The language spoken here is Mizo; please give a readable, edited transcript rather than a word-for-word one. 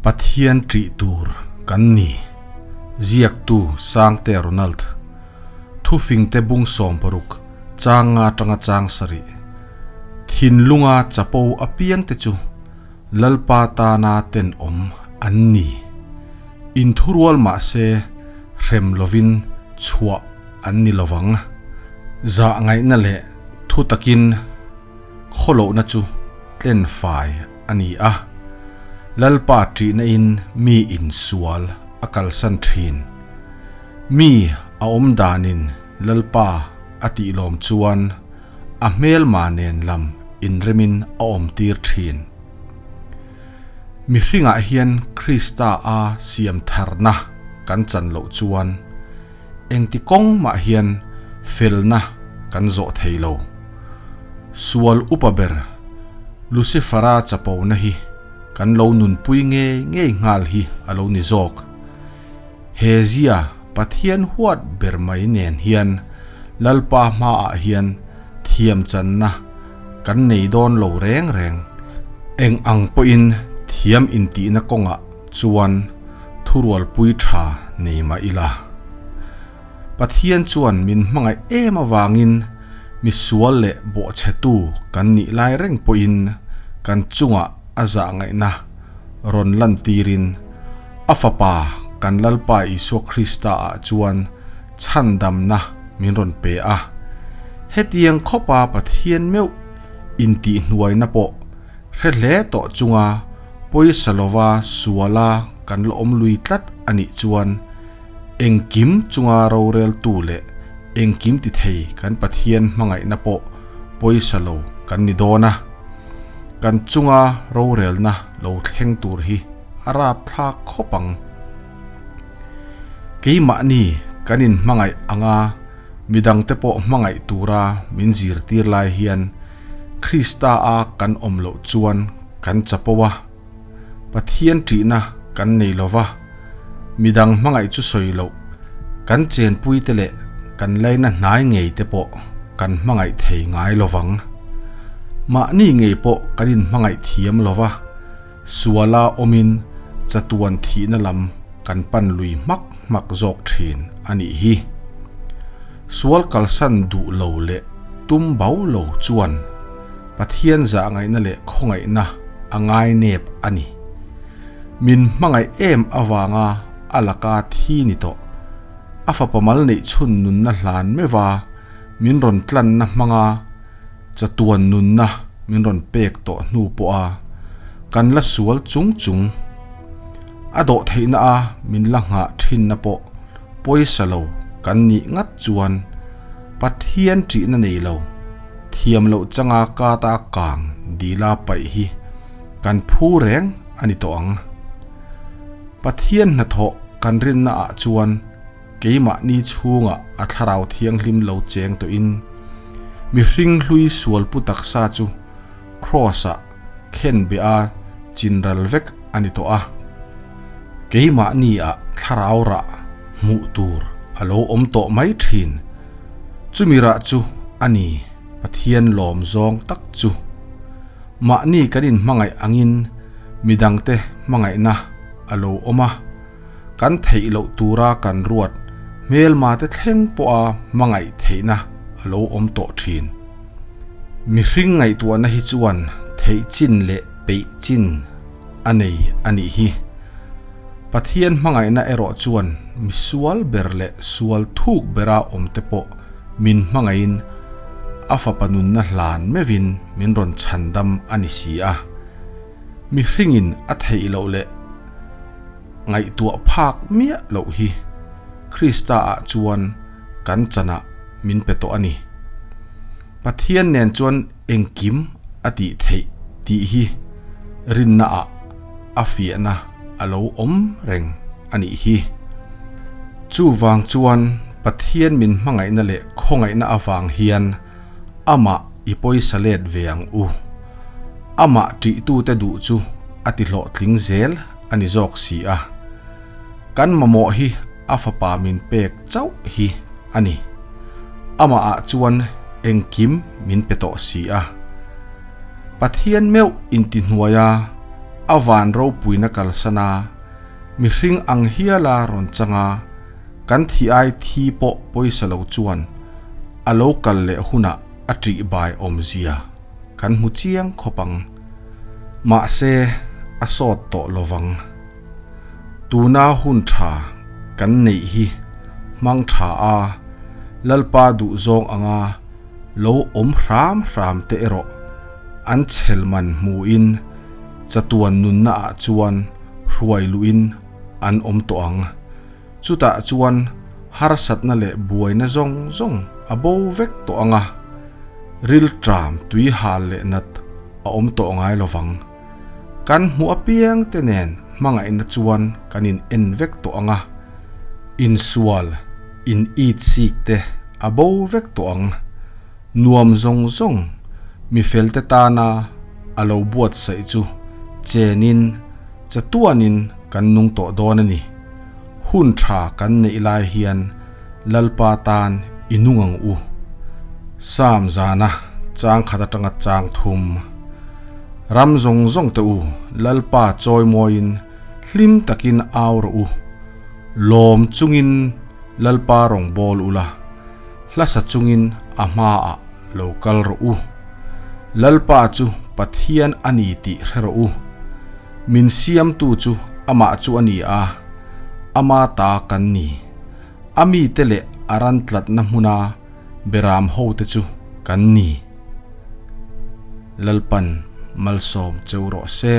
Pathian ṭih tur kan ni, ziaktu Sangte Ronald. Thufingte bung 60 chang nga atanga chang sarih. Thinlunga chapo apiangte chu Lalpa tana tenawm an ni. Inthurual mahse hrem lovin chhuah an ni lovang. Zah ngaihna leh thu takin khawlohna chu tlen fai a ni a, Lalpa ṭihna in mi insual a kalsan ṭhin. Mi a awm danin Lalpa a tih lawm chuan a hmelma nen lam inremin a awmtir ṭhin. Mihringah hian Krista a siam tharna kan chan loh chuan engti kawng mah hian felna kan zawh thei lo. Sual upa ber Lucifera chapona hi kan lo nunpui ngei ngei nghal hi a lo ni zawk. He zia Pathian huat ber mai nen hian Lalpa hmaah hian thiamchanna kan nei dawn lo reng reng. Eng ang pawhin thiam intihna kawngah chuan thurualpui tha nei mah ila. Pathian chuan min hmangaih em avangin misual leh bawhchhetu kan nih lai reng pawhin kan chungah a zah ngaihna rawn lantirin a Fapa kan Lalpa Isua Krista ah chuan chhandamna min rawn pe a. Hetiang khawpa Pathian meuh intihhnuaina pawh hre hle tawh chunga pawisa lova suala kan la awm lui tlat a nih chuan Engkim chunga roreltu leh engkim ti thei kan Pathian hmangaihna pawh pawisa lo kan ni dawn a, kan chunga rorelna lo thleng tur hi a rapthlak khawp ang. Keimahni kan inhmangaih anga midangte pawh hmangaih tura min zirtir lai hian Krista a kan awm loh chuan kan chapo a. Pathian ṭihna kan nei lo va, midang hmangaih chu sawi loh, kan chenpuite leh kan laina hnai ngei te pawh kan hmangaih thei ngai lo vang. Mahni ngei pawh kan inhmangaih thiam lo va, suala awmin chatuan thihna lam kan pan lui hmak hmak zawk ṭhin a nih hi. Sual kalsan duh lo leh tum bau lo chuan Pathian zahngaihna leh khawngaihna a ngai nep a ni. Min hmangaih em avanga a laka thi ni tawh. A fapa mal neih chhun nunna hlan meuh a, min rawn tlanna hmanga chatuan nunna min rawn pek tawh hnu pawha kan la sual chung chung. A dawh theihna a min la nghah thinna pawh pawisa lo kan nih ngat chuan Pathian ṭihna nei lo. Thiam loh changa kata kang dila paih hi kan phu reng a ni tawh ang. Pathian hnathawh kan rinna ah chuan keimahni chhungah a thlarau thianghlim lo cheng tawhin mihring hlui sual pu taksa chu Kraws-ah khen beh a chinral vek a ni tawh a. Keimahni ah thlarau rah hmuh tur a lo awm tawh mai thin. Chumi rah chu a ni Pathian lawm zawng tak chu. Mahni kan inhmangaih angin midangte hmangaihna a lo awm a, kan theih loh tura kan ruat hmelmate thleng pawha hmangaih theihna a lo awm tawh thin. Mihring ngaihtuahna hi chuan theih chin leh peih chin a nei a nih hi. Pathian hmangaihna erawh chuan mi sual ber leh sual thuk bera awmte pawh min hmangaihin a fapa nunna hlan meuhin min rawn chhandam a ni si a. Mihringin a theih loh leh ngaihtuah phak miah loh hi Krista-ah chuan kan chanah min pe tawh a ni. Pathian nen chuan engkim a tih theih tih hi rinnaah a fiahna a lo awm reng a nih hi. Chuvang chuan Pathian min hmangaihna leh khawngaihna avang hian amah i pawisa let ve ang u. Amah ṭihtute duh chu a ti hlawhtling zel a ni zawk si a. Kan mamawh hi a fapa min pek chauh hi a ni. Amahah chuan engkim min pe tawh si a. Pathian meuh intihnuaia A van ropuina kalsan a, mihring ang hiala rawn chang a, kan thi ai thi pawh pawisa lo chuan a lo kal leh hunah a ṭih bai awmzia kan hmu chiang khawp ang. Mahse, a sawt tawh lovang. Tuna hun tha kan neih hi hmang tha a, Lalpa duhzawng anga lo awm hram hram te erawh an chhelman hmuin chatuan nunna ah chuan hruai luhin an awm tawh ang. Chutah chuan harsatna leh buaina zawng zawng a bo vek tawh ang a, rilṭam tui hal leh nat a awm tawh ngai lovang. Kan hmuh apiang te nen hmangaihna chuan kan in en vek tawh ang a, insual, in it sik te a bo vek tawh ang. Nuam zawng zawng mifel te tana a lo buatsaih chu chenin chatuanin kan nung tawh dawn a ni. Hun tha kan neih lai hian Lalpa tan i nung ang u. Sam zana chang khat atanga chang thum. Ram zawng zawng te u, Lalpa chawimawiin hlim takin au rawh u. Lawm chungin Lalpa rawn bawl ula, hlasa chungin a hmaah lo kal rawh u. Lalpa chu Pathian a ni tih hre rawh u. Min siamtu chu amah chu a ni a, ama ta kan ni. A mite leh a ran tlatna hmuna beram hote chu kan ni. Lalpan malsawm cheu rawh se.